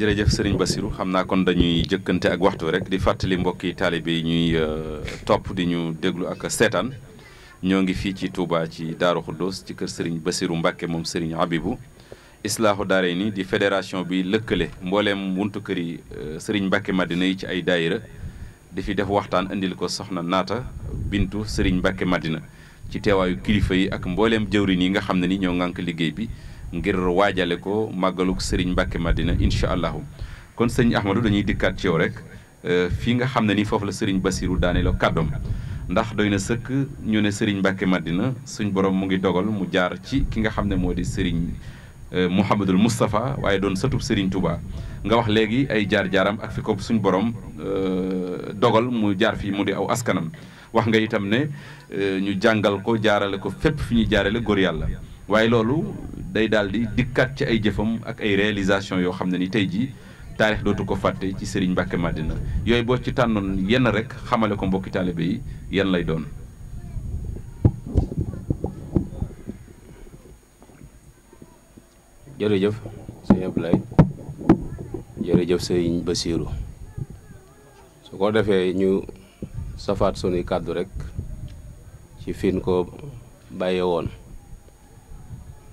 jërëjëf Serigne Bassirou xam naa kon dañuy jëkkante ak waxtu rek di fàttali mbokki taalibe yi ñuy topp di ñu déglu ak seetaan ñoo ngi fii ci Touba ci Daaru Xuddoos ci kër Serigne Bassirou Mbacke moom Serigne Habibou Islaahu Daarayni di fédération bi lëkkale mbooleem wuntu kër yi Serigne Mbacke Madina yi ci ay daayira di fi def waxtaan andil ko soxna Naata Bintu Serigne Mbacke Madina ci teewaayu kilifa yi ak mbooleem jëwriñ yi nga xam ne ni ñoo ŋànk liggéey bi ngir waajale ko màggaluk Serigne Mbacke Madina incha allahu kon sëñ Ahmadou dañuy dikkaat ci yow rek fii nga xam ne ni foofu la Serigne Bassirou daaneeloo kàddoom ndax doy na sëkk ñu ne Serigne Mbacke Madina suñ borom mu ngi dogal mu jaar ci ki nga xam ne moo di Serigne Mouhamadul Moustapha waaye doon sëtub Serigne Touba nga wax léegi ay jaar-jaaram ak fi ko suñ borom dogal mu jaar fii mu di aw askanam wax nga itam ne ñu jàngal ko jaarale ko fépp fi ñuy jaarale góor yàlla waaye loolu day daal di dikkaat ci ay jëfam ak ay réalisation yoo xam ne ni tey jii taarix dootu ko fàtte ci Serigne Mbacke Madina yooyu boo ci tànnoon yenn rek xamale ko mbokki taalibe yi yan lay doon. jërëjëf sëñ Ablaye jërëjëf sëñ Bassirou su ko defee ñu safaat sunuy kàddu rek ci fin ko bàyyee woon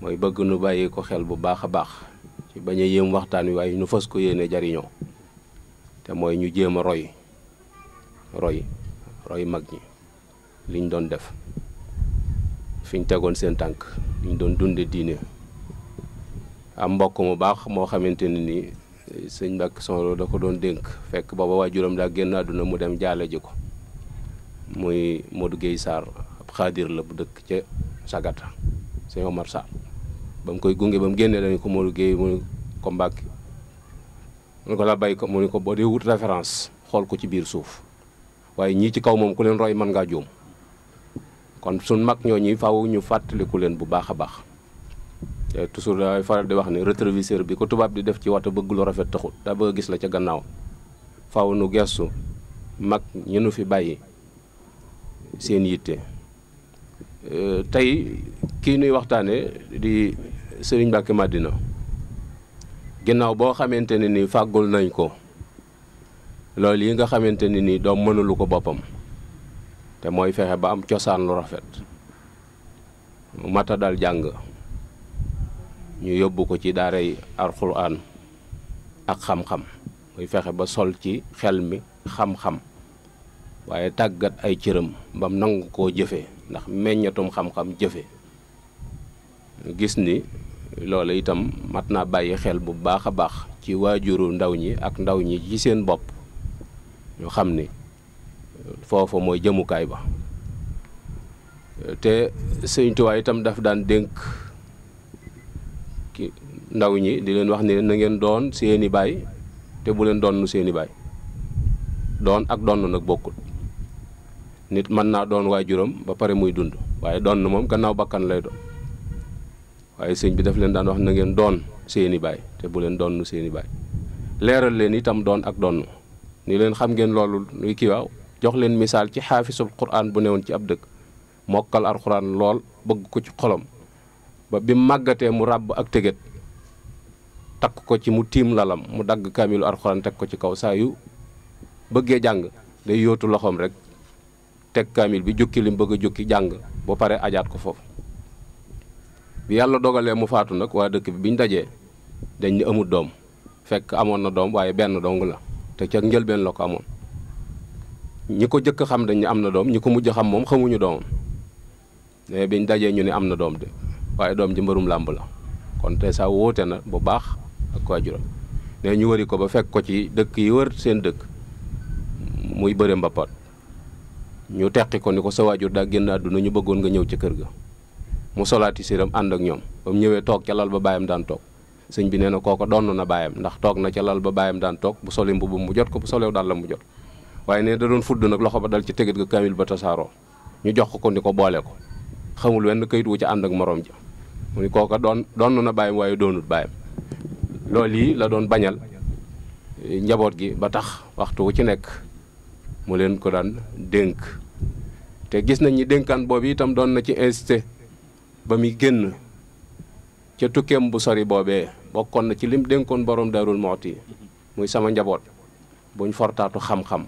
mooy bëgg nu bàyyi ko xel bu baax a baax ci bañ a yéem waxtaan wi waaye nu fas ko yéene jariñoo te mooy ñu jéem a roy mag ñi liñ doon def fiñ tegoon seen tànk liñ doon dunde diine am mbokk mu baax moo xamante ne ni sëñ Mbacke Soxna da ko doon dénk fekk booba waajuram daa génn àdduna mu dem jaale ji ko muy Modou Guèye Sarr ab xaadir la bu dëkk ca Sagata sëñ Omar Sarr ba mu koy gunge ba mu génnee dañu ko Modou Guèye mu ne ko Mbacke mu ne ko la bay ko mu ne ko boo dee wut référence xool ko ci biir suuf waaye ñii ci kaw moom ku leen roy mën ngaa juum kon suñ mag ñoo ñi faaw ñu fàttaliku leen bu baax a baax toujours daay faral di wax ne rétroviseur bi ko tubaab di def ci wata bëgg lu rafet taxut daa bëgg gis la ca gannaaw faaw nu gestu mag ñu nu fi bàyyi seen yitte tey kii nuy waxtaane di Serigne Mbacke Madina ginnaaw boo xamante ne ni fàggul nañ ko loolu yi nga xamante ne ni doom mënulu ko boppam te mooy fexe ba am cosaan lu rafet mata dal jàng ñu yóbbu ko ci daaray alxuraan ak xam-xam muy fexe ba sol ci xel mi xam-xam waaye tàggat ay cëram bam nangu koo jëfe ndax meññatum xam-xam jëfe gis ni loolu itam mat naa bàyyi xel bu baax a baax ci waajuru ndaw ñi ak ndaw ñi ci seen bopp ñu xam ni foofa mooy jëmukaay ba te Sëñ Tuubaa itam daf daan dénk ndaw ñi di leen wax ne na ngeen doon seeni baay te bu leen doon seeni baay doon ak donn nag bokkul nit mën naa doon waajuram ba pare muy dund waaye doon moom gannaaw bakkan lay doon waaye sëñ bi daf leen daan wax na ngeen doon seeni baay te bu leen doon seeni baay leeral leen itam doon ak donn ni leen xam ngeen loolu luy kii waaw jox leen misaal ci xaafisul quraan bu newoon ci ab dëkk mokkal alxuraan lool bëgg ko ci xolom ba bi màggatee mu ràbb ak tëgët takk ko ci mu tiim lalam mu dagg kaamilu alxuraan teg ko ci kaw saa yu bëggee jàng day yóotu loxoom rek teg kaamil bi jukki lim bëgg a jukki jàng ba pare ajaat ko foofu bi yàlla dogalee mu faatu nag waa dëkk bi biñ dajee dañ ni amul doom fekk amoon na doom waaye benn dong la te ca njëlbeen la ko amoon ñi ko jëkk xam dañ ni am na doom ñi ko mujj xam moom xamuñu doomam mais biñ dajee ñu ne am na doom de waaye doom ji mbërum làmb la kon te saa wóote na bu baax ak waajuram ne ñu wari ko ba fekk ko ci dëkk yi wër seen dëkk muy bëre mbappat ñu teqi ko ni ko sa waajur daa génn àdduna ñu bëggoon nga ñëw ca kër ga mu solaati siram ànd ak ñoom ba mu ñëwee toog ca lal ba baayam daan toog sëñ bi nee na kooko donn na baayam ndax toog na ca lal ba baayam daan toog bu solee mbubb mu jot ko bu solew daal la mu jot waaye ne da doon fudd nag loxo ba dal ci tëgët ga kaamil ba tasaaroo ñu jox ko ni ko boole ko xamul wenn kayit wu ca ànd ak morom ja mu ni kooka donn na baayam waaye doonut baayam loolu yi la doon bañal njaboot gi ba tax waxtu wu ci nekk mu leen ko daan dénk te gis nañ ni dénkaan boobu itam doon na ci insisté ba muy génn ca tukkeem bu sori boobee bokkoon na ci lim dénkoon borom Daarul Muxti muy sama njaboot buñ fortaatu xam-xam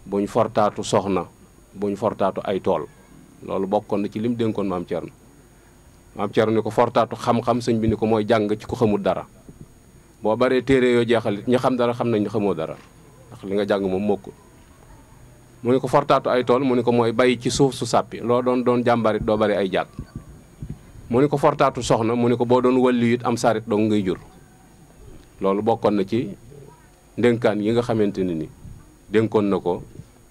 buñ fortaatu soxna buñ fortaatu ay tool loolu bokkoon na ci lim dénkoon maam Thierno ni ko fortaatu xam-xam sëñ bi ni ko mooy jàng ci ko xamul dara boo baree téere yoo jeexal it ñi xam dara xam nañ ñu xamoo dara ndax li nga jàng moom mokkul mu ni ko fortaatu ay tool mu ni ko mooy bay ci suuf su sàppi loo doon jàmbarit doo bari ay jaat mu ni ko fortaatu soxna mu ni ko boo doon wàllu it am sarit dong ngay jur loolu bokkoon na ci ndénkaan yi nga xamante ne ni dénkoon na ko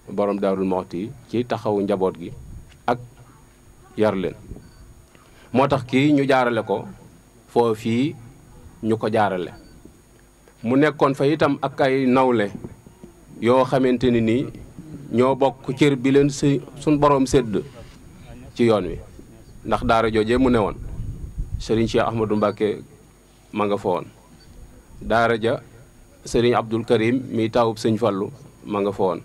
borom Daarul Muxti ci taxawu njaboot gi ak yar leen moo tax kii ñu jaarale ko foofii ñu ko jaarale mu nekkoon fa itam ak ay nawle yoo xamante ni nii ñoo bokk cër bi leen suñ borom sédd ci yoon wi ndax daara joojee mu ne woon Serigne Cheikh Ahmadou Mbacké ma nga fa woon daara ja Serigne Abdul Karim mi taawub sëñ Fallu ma nga fa woon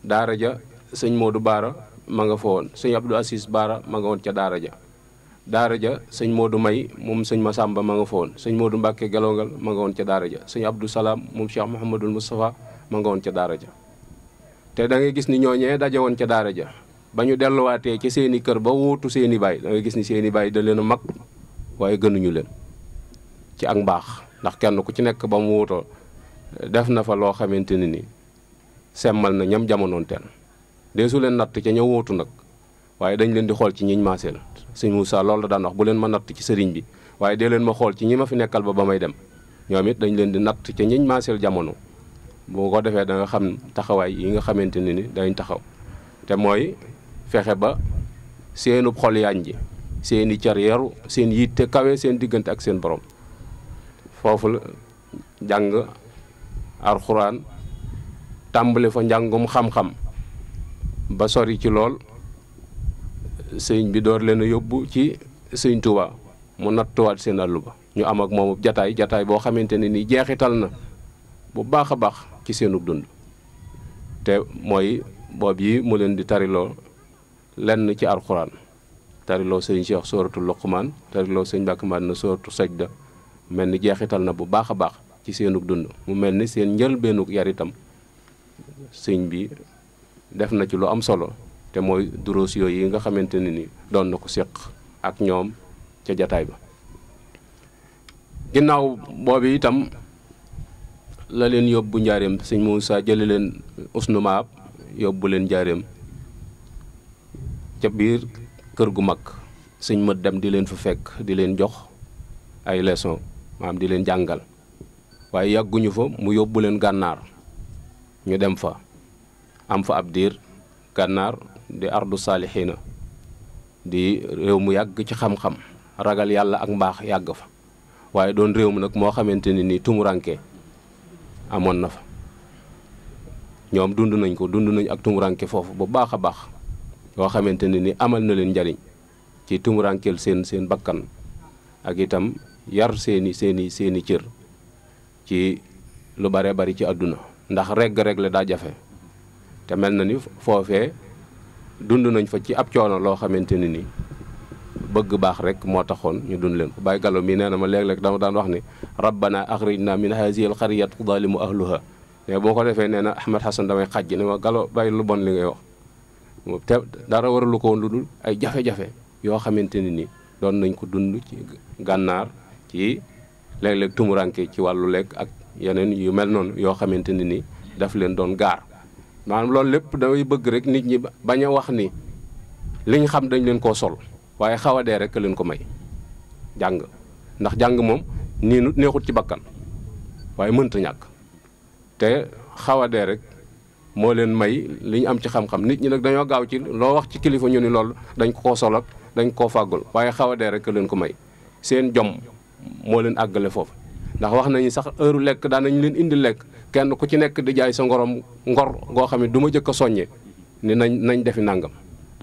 daara ja sëñ Modou Baara ma nga fa woon sëñ Abdou Assis Baara ma nga woon ca daara ja sëñ Modou May moom sëñ Masamba ma nga fa woon sëñ Modou Mbacké Gelongal ma nga woon ca daara ja sëñ Abdou Salaam moom Cheikh Mouhamadul Moustapha ma nga woon ca daara ja te da ngay gis ni ñooñee daje woon ca daara ja ba ñu delluwaatee ci seeni kër ba wuutu seeni baay da ngay gis ni seeni baay da leen a mag waaye gënuñu leen ci ak mbaax ndax kenn ku ci nekk ba mu wuutoo def na fa loo xamante ne ni semmal na ñam jamonoon teen deesu leen natt ca ña wuutu nag waaye dañ leen di xool ci ñiñ maaseel sëñ Moussa loolu la daan wax bu leen ma natt ci sëriñ bi waaye dee leen ma xool ci ñi ma fi nekkal ba may dem ñoom it dañ leen di natt ca ñiñ maaseel jamono boo ko defee da nga xam taxawaay yi nga xamante ne ni dañ taxaw te mooy fexe ba seenub xol yaañ ji seeni car yaru seen yitte kawe seen diggante ak seen borom foofu la jàng alxuraan tàmbali fa njàngum xam-xam ba sori ci lool sëñ bi door leen a yóbbu ci sëñ Tuubaa mu nattuwaat seen àllu ba ñu am ak moomu jataay boo xamante ne ni jeexital na bu baax a baax ci seenub dund te mooy boob yi mu leen di tariloo lenn ci alxuraan tariloo sëñ Cheikh sóoratu Luqmaan tariloo sëñ Mbàkke Madina sóoratu Sajda mel ni jeexital na bu baax a baax ci seenug dund mu mel ni seen njëlbeenug yar itam sëñ bi def na ci lu am solo te mooy duroos yooyu yi nga xamante ne ni doon na ko séq ak ñoom ca jataay ba ginnaaw boobu itam la leen yóbbu njaareem sëñ Moussa jële leen usnu maab yóbbu leen njaareem ca biir kër gu mag sëñ mët dem di leen fa fekk di leen jox ay leçon maanaam di leen jàngal waaye yàgguñu fa mu yóbbu leen gànnaar ñu dem fa am fa ab diir gànnaar di ardu saalixiina di réew mu yàgg ci xam-xam ragal yàlla ak mbaax yàgg fa waaye doon réew mi nag moo xamante ne ni tumuranke amoon na fa ñoom dund nañ ak tumuranke foofu bu baax a baax yoo xamante ne ni amal na leen njariñ ci tumurankeel seen bakkan ak itam yar seeni cër ci lu bare bari ci àdduna ndax regg la daa jafe te mel na ni foofee dund nañ fa ci ab coono loo xamante ne ni bëgg baax rek moo taxoon ñu dund leen ko Baye Gallo mii nee na ma léeg-léeg dama daan wax ni rabbana axrijna min hazihi al qaryat zalimu ahluha mais boo ko defee nee na Ahmed Hassan damay xajj ne ma Gallo bàyyi lu bon li ngay wax te dara waralu ko woon lu dul ay jafe-jafe yoo xamante ne ni doon nañ ko dund ci gànnaar ci léeg-léeg tumuranke ci wàllu lekk ak yeneen yu mel noonu yoo xamante ne ni daf leen doon gaar maanaam loolu lépp damay bëgg rek nit ñi bañ a wax ni liñ xam dañ leen koo sol waaye xaw a dee rek leen ko may jàng ndax jàng moom nii neexut ci bakkan waaye mënta ñàkk te xaw a dee rek moo leen may li ñu am ci xam-xam nit ñi nag dañoo gaaw ci loo wax ci kilifa ñu ni loolu dañ ko koo sol ak dañ koo fàggul waaye xaw a dee rek leen ko may seen jom moo leen àggale foofu ndax wax nañu sax heure lekk daan nañu leen indi lekk kenn ku ci nekk di jaay sa ngor goo xam ne du ma jëkk a soññe ni nañ defi nàngam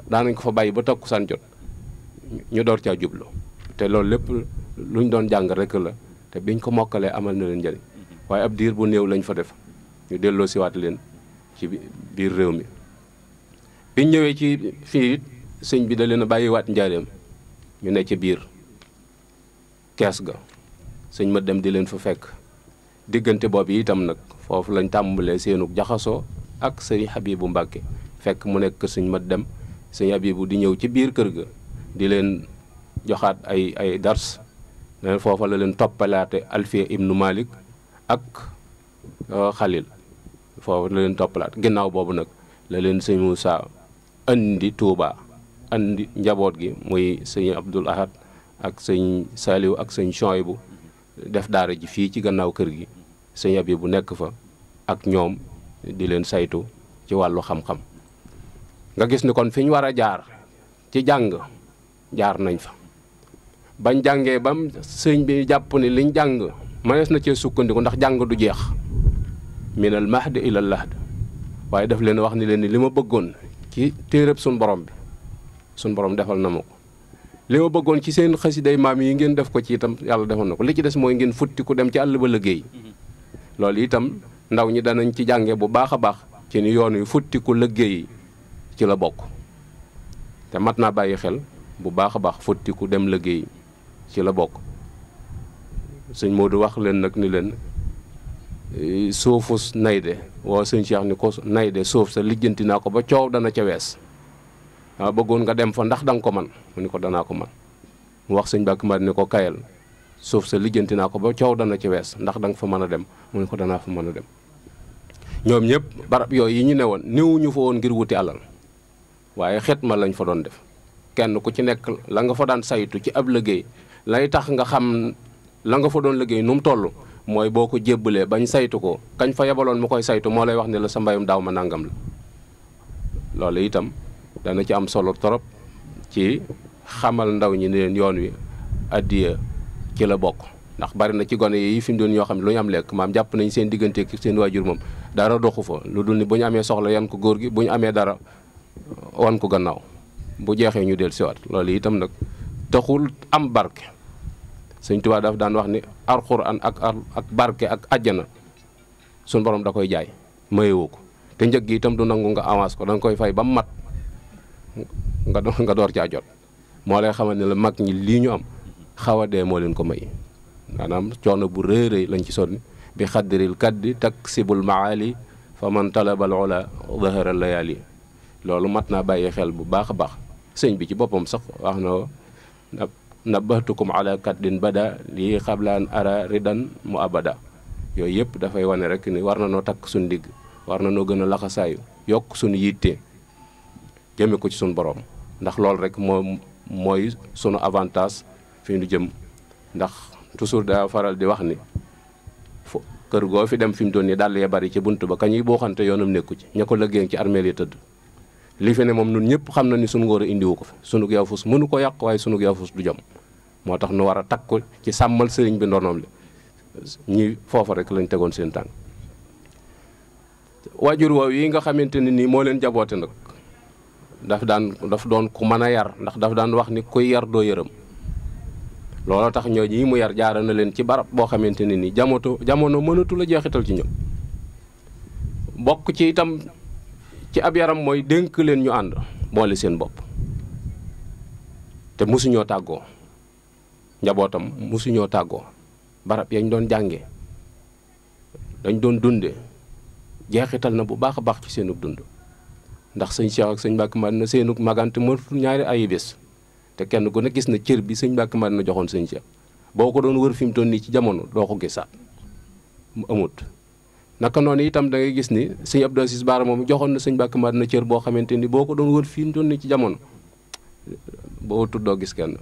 daanañ ko fa bàyyi ba takkusaan jot ñu door caa jublu te loolu lépp luñ doon jàng rek la te biñ ko mokkalee amal na leen njëriñ waaye ab diir bu néew lañ fa def ñu delloo siwaat leen ci biir réew mi biñ ñëwee ci fii sëñ bi da leen a bàyyiwaat njaareem ñu ne ci biir kees ga sëñ ma dem di leen fa fekk diggante boobu itam nag foofu lañ tàmbalee seenug jaxasoo ak sëñ Habibu Mbàkke fekk mu nekk sëñ Mat Dem sëñ Habibu di ñëw ci biir kër ga di leen joxaat ay dars leen foofa la leen toppalaate Alfiya ibnu Malik ak Xalil foofu la leen toppalaat ginnaaw boobu nag la leen sëñ Moussa andi Touba andi njaboot gi muy sëñ Abdul Ahad ak sëñ Saliou ak sëñ Chouaïbou def daara ji fii ci gannaaw kër gi sëñ Habibu nekk fa ak ñoom di leen saytu ci wàllu xam-xam nga gis ni kon fi ñu war a jaar ci jàng jaar nañ fa bañ jàngee bam sëñ bi jàpp ni liñ jàng mënees na cee sukkandiku ndax jàng du jeex minal mahdi ilal lahd waaye daf leen wax ni leen ni li ma bëggoon ci téeréb suñ borom bi suñ borom defal na ma ko li ma bëggoon ci seen xasiday maam yi ngeen def ko ci itam yàlla defal na ko li ci des mooy ngeen futti ku dem ci àll ba liggéey loolu itam ndaw ñi danañ ci jànge bu baax a baax ci ni yoon wi futti ku liggéey ci la bokk te mat naa bàyyi xel bu baax a baax futti ku dem liggéey ci la bokk sëñ Modou wax leen nag ni leen suufus nayde woo sëñ Cheikh ni ko nayde suuf sa lijjanti naa ko ba coow dana ca wees waaw bëggoon nga dem fa ndax danga ko man mu ni ko danaa ko man mu wax sëñ Mbàkke Madina ni ko kayal suuf sa lijjanti naa ko ba coow dana ca wees ndax danga fa mën a dem mu ni ko danaa fa mën a dem ñoom ñëpp barab yooyu yi ñu ne woon néewuñu fa woon ngir wuti alal waaye xitma lañ fa doon def kenn ku ci nekk la nga fa daan saytu ci ab liggéey lay tax nga xam la nga fa doon liggéey nu mu toll mooy boo ko jébbalee bañ saytu ko kañ fa yebaloon mu koy saytu moo lay wax ne la sa mbayum daaw ma nangam la loolu itam dana ci am solo trop ci xamal ndaw ñi ne leen yoon wi addiya ci la bokk ndax bari na ci gone yi fi mu doon ñoo xam ne lu ñu am lekk maam jàpp nañ seen diggante ak seen waajur moom dara doxu fa lu dul ni bu ñu amee soxla yan ko góor gi bu ñu amee dara wan ko gannaaw bu jeexee ñu del siwaat loolu itam nag taxul am barke sëñ Tuubaa daf daan wax ni alxuraan ak barke ak àjjana suñ borom da koy jaay mayewu ko te njëg gi itam du nangu nga avance ko da nga koy fay ba mu mat nga door caa jot moo lay xamal ne la mag ñi lii ñu am xaw a dee moo leen ko may maanaam coono bu rëy rëy lañ ci sonni bi xaddiril kaddi taksibul maali fa man talabal ula zahara layali loolu mat naa bàyyi xel bu baax a baax sëñ bi ci boppam sax wax na nabahtukum ala kaddin bada lii xablaan ara ridan mu abada yooyu yëpp dafay wane rek ni war na noo takk suñ digg war na noo gën a laxasaayu yokk suñu yitte jëme ko ci suñu borom ndax loolu rek mooy sunu avantage fi ñu jëm ndax toujours daa faral di wax ni kër goo fi dem fi mu doon nii dàll ya bari ci bunt ba kañuy booxante yoonam nekku ci ña ko lëggéey ci armeel yi tëdd li fi ne moom nun ñëpp xam na ni sunu ngóor a indiwu ko fi sunu yaafus mënu ko yàq waaye sunu yaafus du jom moo tax nu war a takku ci sàmmal sëriñ bi ndonoom li ñi foofa rek lañ tegoon seen tànk waajur woow yi nga xamante ne nii moo leen jaboote nag daf doon ku mën a yar ndax daf daan wax ni kuy yar doo yërëm looloo tax ñoo ñii mu yar jaara na leen ci barab boo xamante ne nii jamono mënatu la jeexital ci ñoom bokk ci itam ci ab yaram mooy dénk leen ñu ànd boole seen bopp te mosuñoo tàggoo njabootam mosuñoo tàggoo barab yañ doon jànge dañ doon dunde jeexital na bu baax a baax ci seenug dund ndax sëñ Cheikh ak sëñ Mbàkke Madina seenug magante mënatul ñaari ay bés te kenn ku ne gis na cër bi sëñ Mbàkke Madina joxoon sëñ Cheikh boo ko doon wër fi mu toll nii ci jamono doo ko gisaat mu amut naka noonu itam da ngay gis ni sëñ Abdou Aziz Baara moom joxoon na sëñ Mbàkke Madina cër boo xamante ni boo ko doon wër fi mu toll nii ci jamono boo tuddoo gis kenn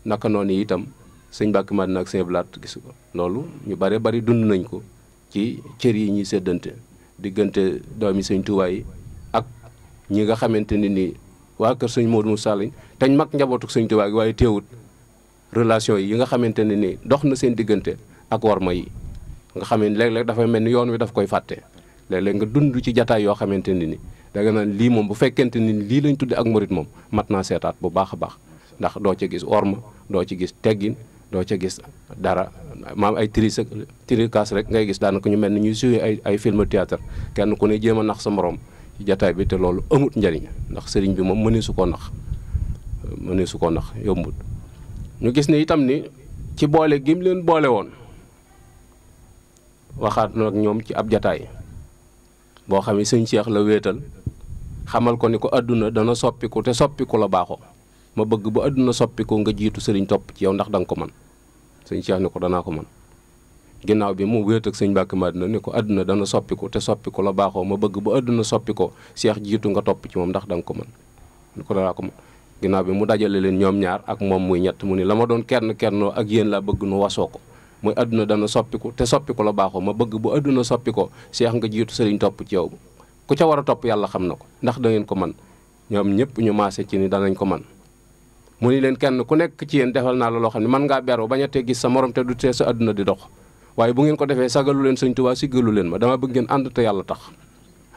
naka noonu itam sëñ Mbàkke Madina ak sëñ Blaat gis ko loolu ñu bare bari dund nañ ko ci cër yi ñuy séddante diggante doomi sëñ Tuubaa yi ak ñi nga xamante ni nii waa kër sëñ Modou Moussa lañ teñ mag njabootu sëñ Tuubaa gi waaye teewut relation yi nga xamante ne nii dox na seen diggante ak warma yi nga xam ne léeg-léeg dafay mel ni yoon wi daf koy fàtte léeg-léeg nga dund ci jataay yoo xamante ne ni danga naan lii moom bu fekkente ni lii lañ tudde ak murit moom mat naa seetaat bu baax a baax ndax doo ca gis orma doo ci gis teggin doo ca gis dara maam ay tricas rek ngay gis daanaka ñu mel ni ñuy jouer ay film théâtre kenn ku ne jéem a nax sa morom ci jataay bi te loolu amut njariñ ndax sëriñ bi moom mënee su koo nax yombut ñu gis ne itam ni ci boole gim leen boole woon waxaat nag ñoom ci ab jataay boo xam ne sëñ Cheikh la wéetal xamal ko ni ko àdduna dana soppiku te soppiku la baaxoo ma bëgg bu àdduna soppiku nga jiitu sëriñ topp ci yow ndax da nga ko man sëñ Cheikh ni ko danaa ko man ginnaaw bi mu wéet ak sëñ Mbàkke Madina ni ko àdduna dana soppiku te soppiku la baaxoo ma bëgg bu àdduna soppikoo Cheikh jiitu nga topp ci moom ndax da nga ko man ni ko danaa ko man ginnaaw bi mu dajale leen ñoom ñaar ak moom muy ñett mu ni la ma doon kennoo ak yéen laa bëgg nu wasoo ko muy àdduna dana soppiku te soppiku la baaxoo ma bëgg bu àdduna soppikoo Cheikh nga jiitu sëriñ topp ci yow ku ca war a topp yàlla xam na ko ndax da ngeen ko man ñoom ñëpp ñu maase ci ni danañ ko man mu ni leen kenn ku nekk ci yéen defal naa la loo xam ne mën ngaa beru bañ a tee gis sa morom te du tee sa àdduna di dox waaye bu ngeen ko defee sagalu leen sëñ Tuubaa siggalu leen ma dama bëgg ngeen ànd te yàlla tax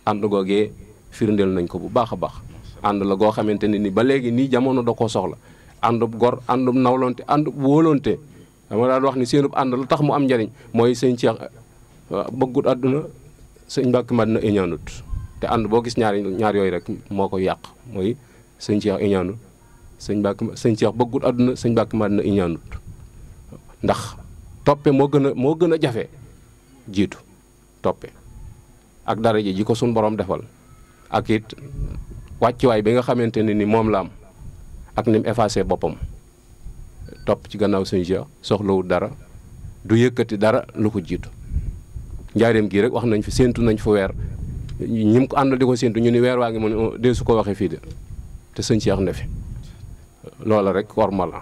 ànd googee firndeel nañ ko bu baax a baax ànd la goo xamante ne ni ba léegi nii jamono da koo soxla àndub gor àndub nawlonte àndub wóolonte dama daan wax ni seenub ànd la tax mu am njariñ mooy sëñ Cheikh bëggut àdduna sëñ Mbàkke Madina iñaanut te ànd boo gis ñaar yooyu rek moo ko yàq mooy sëñ Cheikh iñaanut sëñ Cheikh bëggut àdduna sëñ Mbàkke Madina iñaanut ndax toppe moo gën a jafe jiitu toppe ak daraja ji ko suñ borom defal ak it wàccuwaay bi nga xamante ne ni moom la am ak ni mu effacé boppam topp ci gannaaw sëñ Cheikh soxlawul dara du yëkkati dara lu ko jiitu njaareem gii rek wax nañ fi séentu nañ fa weer ñi ko àndal di ko séentu ñu ni weer waa ngi mën dee su ko waxee fii de te sëñ Cheikh ne fi loola rek worma la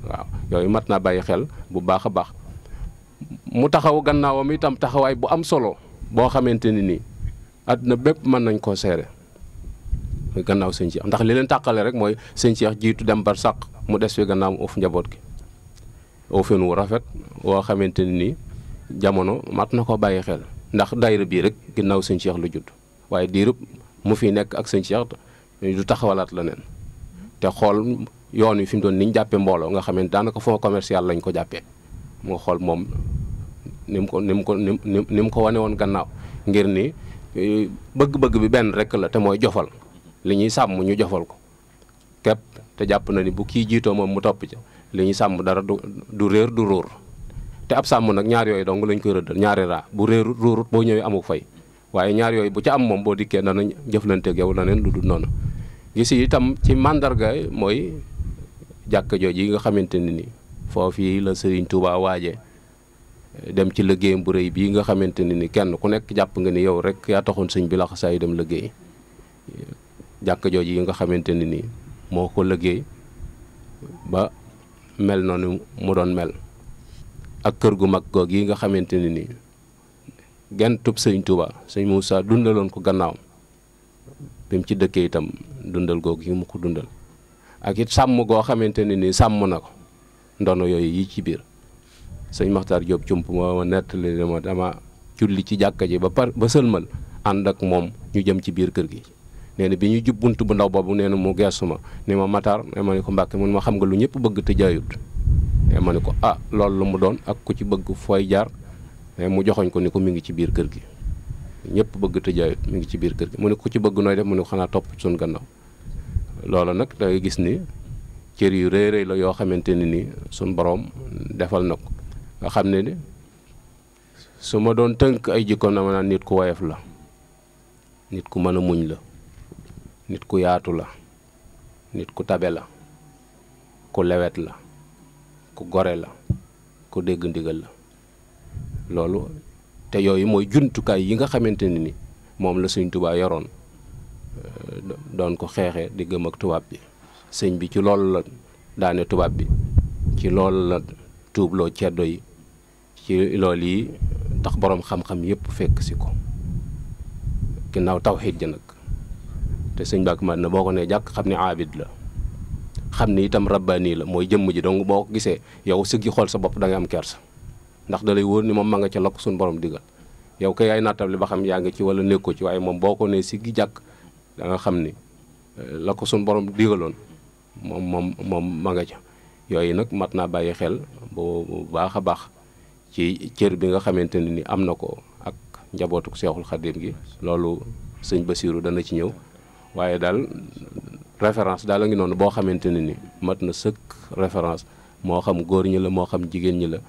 waaw yooyu mat naa bàyyi xel bu baax a baax mu taxaw gannaawam itam taxawaay bu am solo boo xamante ni nii àdduna bépp mën nañ koo seere muy gannaaw sëñ Cheikh ndax li leen tàqale rek mooy sëñ Cheikh jiitu dem bar sàq mu des fi gannaaw uuf njaboot gi uufin wu rafet woo xamante ni nii jamono mat na ko bàyyi xel ndax daayira bii rek ginnaaw sëñ Cheikh lu judd waaye diirub mu fi nekk ak sëñ Cheikh du taxawalaat la neen te xool yoon wi fi mu doon ni ñu jàppee mbooloo nga xam ne daanaka fond commercial lañ ko jàppee moo xool moom ni mu ko wane woon gannaaw ngir ni bëgg-bëgg bi benn rek la te mooy jofal li ñuy sàmm ñu jofal ko képp te jàpp na ni bu kii jiitoo moom mu topp ca li ñuy sàmm dara du réer du ruur te ab sàmm nag ñaar yooyu dong lañ koy rëddal ñaari raa bu réerut ruurut boo ñëwee amuk fay waaye ñaar yooyu bu ca am moom boo dikkee danañ jëflanteeg yow la neen lu dul noonu gis itam ci màndarga mooy jàkka jooju yi nga xamante ne ni foofii la Serigne Touba waaje dem ci liggéeyam bu rëy bii nga xamante ne ni kenn ku nekk jàpp nga ni yow rek yaa taxoon sëñ bi la xasaay dem liggéey jàkka jooju yi nga xamante ne ni moo ko liggéey ba mel noonu mu doon mel ak kër gu mag goog yi nga xamante ne ni genn tub sëñ Touba sëñ Moussa dundaloon ko gannaaw bi mu ci dëkkee itam dundal googu yi mu ko dundal ak it sàmm goo xamante ne ni sàmm na ko ndono yooyu yi ci biir sëñ Maxtaar Jóob cump moo ma nettali ma dama julli ci jàkka ji ba sëlmal ànd ak moom ñu jëm ci biir kër gi nee na bi ñuy jub bunt bu ndaw boobu nee na mu geesu ma ni ma Matar ne ma ni ko Mbàkke mun ma xam nga lu ñëpp bëgg te jaayut ne ma ni ko ah loolu lu mu doon ak ku ci bëgg fooy jaar mu joxoñ ko ni ko mi ngi ci biir kër gi ñëpp bëgg te jaayut mi ngi ci biir kër gi mu ne ku ci bëgg nooy def mu ne ko xanaa topp suñ gannaaw loolu nag da ngay gis ni cër yu rëy rëy la yoo xamante ne ni suñ boroom defal na ko nga xam ne ni su ma doon tënk ay jikkoom na ma naan nit ku woyof la nit ku mën a muñ la nit ku yaatu la nit ku tabe la ku lewet la ku gore la ku dégg ndigal la loolu te yooyu mooy jumtukaay yi nga xamante ne ni moom la Sëñ Tuubaa yoroon doon ko xeexee di gëm ak tubaab bi sëñ bi ci loolu la daane tubaab bi ci loolu la tuubloo ceddo yi ci loolu yi tax boroom xam-xam yépp fekk si ko ginnaaw tawxiid ja nag te sëñ Mbàkke Madina boo ko nee jàkk xam ne aabid la xam ni itam rabbaani la mooy jëmm ji donc boo ko gisee yow sëggi xool sa bopp da ngay am kersa ndax da lay wóor ni moom ma nga ca la ko suñu borom digal yow kay yaay nattable ba xam yaa ngi ci wala nekkoo ci waaye moom boo ko nee siggi jàkk da nga xam ni la ko suñu borom digaloon moom ma nga ca yooyu nag mat naa bàyyi xel bu baax a baax ci cër bi nga xamante ne ni am na ko ak njabootuk Seexul Xadiim gi loolu sëñ Basiiru dana ci ñëw waaye daal référence daal a ngi noonu boo xamante ne ni mat na sëkk référence moo xam góor ñi la moo xam jigéen ñi la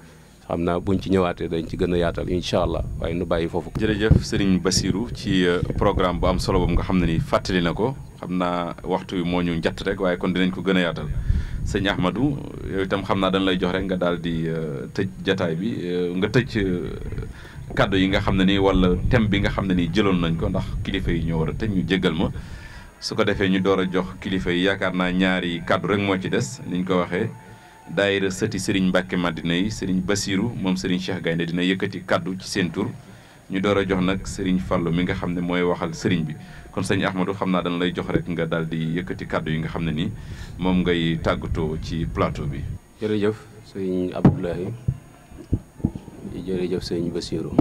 xam naa buñ ci ñëwaatee dañ ci gën a yaatal incha allah waaye nu bàyyi foofu. jërëjëf Serigne Bassirou ci programme bu am solo boobu nga xam ne ni fàttali na ko xam naa waxtu wi moo ñu njatt rek waaye kon dinañ ko gën a yaatal sëñ Ahmadou yow itam xam naa dañ lay jox rek nga daal di tëj jataay bi nga tëj kàddu yi nga xam ne nii wala thème bi nga xam ne nii jëloon nañ ko ndax kilifa yi ñoo war a tëj ñu jéggal ma su ko defee ñu door a jox kilifa yi yaakaar naa ñaari kàddu rek moo ci des niñ ko waxee. daayira sëti Serigne Mbacke Madina yi Serigne Bassirou moom Serigne Cheikh Gaynde dina yëkkati kaddu ci seen tur ñu door a jox nag Serigne Fallou mi nga xam ne mooy waxal Serigne bi kon sëñ Ahmadou xam naa dañ lay jox rek nga daal di yëkkati kaddu yi nga xam ne nii moom ngay tàggatoo ci plateau bi. jërëjëf sëñ Abdoulaye jërëjëf sëñ Bassirou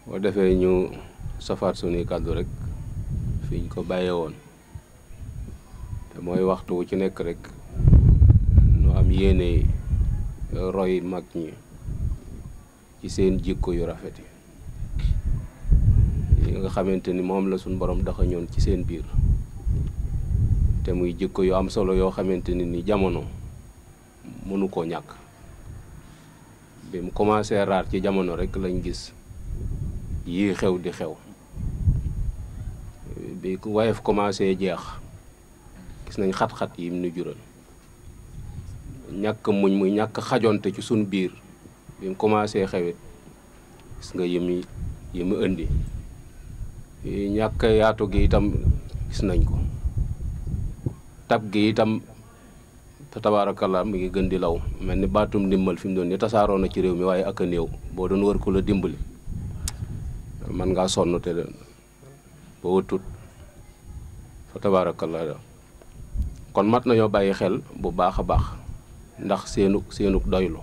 boo defee ñu safaat suñuy kaddu rek fi ñu ko bàyyee woon te mooy waxtu wu ci nekk rek. am yéene roy mag ñi ci seen jikko yu rafet yi nga xamante ni moom la suñ borom daxañoon ci seen biir te muy jikko yu am solo yoo xamante ni jamono mënu koo ñàkk bi mu commencé raar ci jamono rek lañ gis yii xew di xew bi wayef commencé jeex gis nañ xat-xat yi mu nu jural ñàkk muñ muy ñàkk xajonte ci suñ biir bi mu commencé xewit gis nga yi mu indi ñàkk yaatu gi itam gis nañ ko tab gi itam tabaarakallah mi ngi gën di law mel ni baatum ndimbal fi mu doon ni tasaaroo na ci réew mi waaye ak a néew boo doon wër ko la dimbali man ngaa sonn te ba wëttut fa tabaarakallah kon mat nañoo bàyyi xel bu baax a baax ndax seenu doylu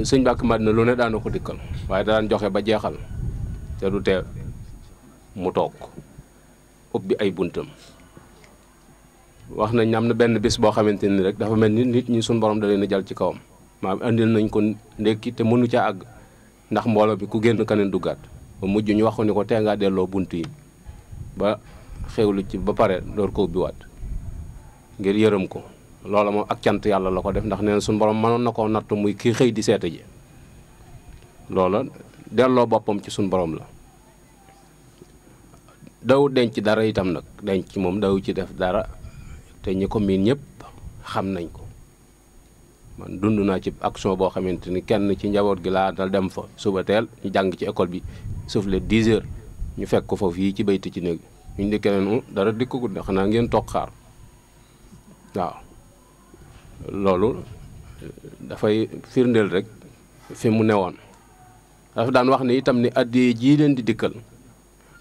sëñ Mbacke Madina lu ne daana ko dikkal waaye daan joxe ba jeexal te du tee mu toog ubbi ay buntam wax nañ am na benn bis boo xamante ni rek dafa mel ni nit ñi suñ borom da leen a jal ci kawam maanaam andil nañ ko ndekki te mënu ca àgg ndax mbooloo bi ku génn kaneen duggaat ba mujj ñu wax ko ni ko tee ngaa delloo bunt yi ba xewlu ci ba pare door ko ubbiwaat ngir yërëm ko loola moom ak cant yàlla la ko def ndax nee na suñu borom mënoon na koo natt muy kii xëy di seeta ji loola delloo boppam ci suñu borom la daw denc dara itam nag denc moom daw ci def dara te ñi ko miin ñëpp xam nañ ko man dund naa ci action boo xamante ni kenn ci njaboot gi laa dal dem fa suba teel ñu jàng ci école bi soufflé 10 heures ñu fekk ko foofu yi ci bayti ci néeg ñu ndi keneen dara dikkagul ne xanaa ngeen toog xaar waaw loolu dafay firndeel rek fi mu newoon dafa daan wax ni itam ni addiya jii leen di dikkal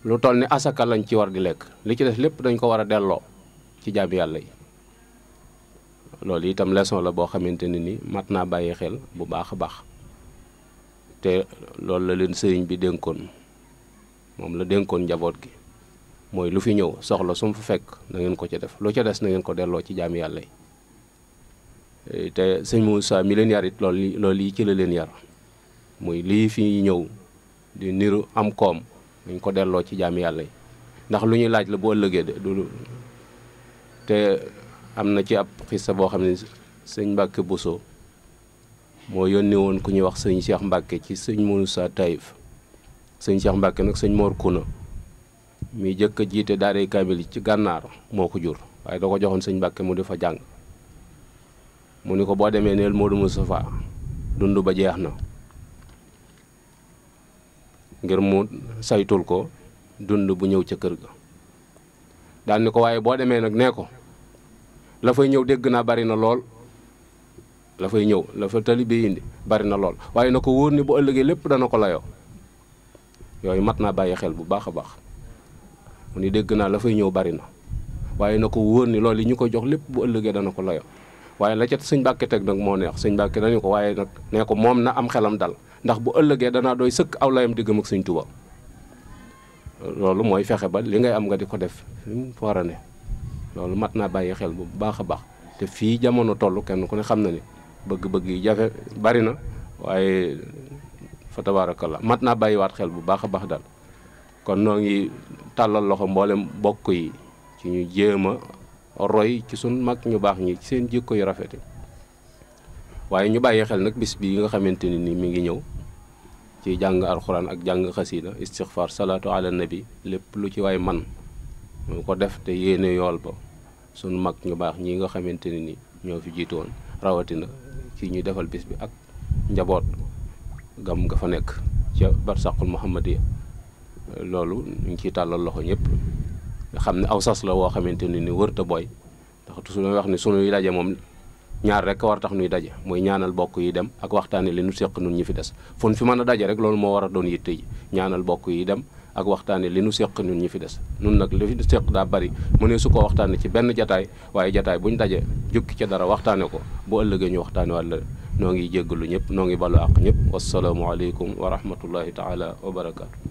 lu toll ni asaka lañ ci war di lekk li ci des lépp dañ ko war a delloo ci jaam yàlla yi loolu itam leçon la boo xamante ne ni mat naa bàyyi xel bu baax a baax te loolu la leen sëriñ bi dénkoon moom la dénkoon njaboot gi mooy lu fi ñëw soxla su mu fa fekk na ngeen ko ca def lu ca des na ngeen ko delloo ci jaam yàlla yi te sëñ Moussa mi leen yar it loolu yi ci la leen yar muy lii fi ñëw di niru am koom dañ ko delloo ci jaam yàlla yi ndax lu ñuy laaj la bu ëllëgee de du te am na ci ab xissa boo xam ne sëñ Mbacke Bousso moo yónni woon ku ñuy wax sëñ Cheikh Mbacke ci sëñ Moussa Taïf sëñ Cheikh Mbacke nag sëñ Mor Kuna mi jëkk a jiite daaray kaamil ci gànnaar moo ko jur waaye da ko joxoon sëñ Mbacke mu di fa jàng mu ni ko boo demee neel Modou Moustapha dund ba jeex na ngir mu saytul ko dund bu ñëw ca kër ga daal ni ko waaye boo demee nag nee ko la fay ñëw dégg naa bari na lool la fay ñëw la fa tali bi indi bari na lool waaye na ko wóor ni bu ëllëgee lépp dana ko layoo yooyu mat naa bàyyi xel bu baax a baax mu ni dégg naa la fay ñëw bari na waaye na ko wóor ni loolu yi ñu ko jox lépp bu ëllëgee dana ko layoo waaye la ca sëñ Mbàkke teg nag moo neex sëñ Mbàkke dañu ko waaye nag nee ko moom na am xelam dal ndax bu ëllëgee danaa doy sëkk aw layam diggam ak sëñ Tuubaa loolu mooy fexe ba li ngay am nga di ko def fi mu war a ne loolu mat naa bàyyi xel bu baax a baax te fii jamono toll kenn ku ne xam na ni bëgg-bëgg yi jafe bari na waaye fa tabaarakallaa mat naa bàyyiwaat xel bu baax a baax daal kon noo ngi tàllal loxo mboolem bokk yi ci ñu jéem a roy ci sun mag ñu baax ñi ci seen jikko yu rafet waaye ñu bàyyi xel nag bis bi nga xamante ni mi ngi ñëw ci jàng alxuraan ak jàng xasiida istixfaar salaatu ala nabi lépp lu ci waay man mu ko def te yéene yool ba sunu mag ñu baax ñi nga xamante ni ñoo fi jiitu woon rawatina ci ñuy defal bis bi ak njaboot gam nga fa nekk ca barsaqul muhammadiya loolu ñu ngi ciy tàllal loxo ñëpp nga xam ne aw sas la woo xamante ni wërta booy ndax toujours damay wax ni sunuy daje moom ñaar rek war tax nuy daje mooy ñaanal bokk yi dem ak waxtaane li nu séq nun ñi fi des fun fi mën a daje rek loolu moo war a doon yitte yi ñaanal bokk yi dem ak waxtaane li nu séq nun ñi fi des nun nag li fi séq daa bari mu ne su ko waxtaane ci benn jataay waaye jataay buñ daje jukki ca dara waxtaane ko bu ëllëgee ñu waxtaane wàlla noo ngi jéggalu ñëpp noo ngi balu àq ñëpp wasalaamu aleykum wa rahmatullahi taala wa barakaatu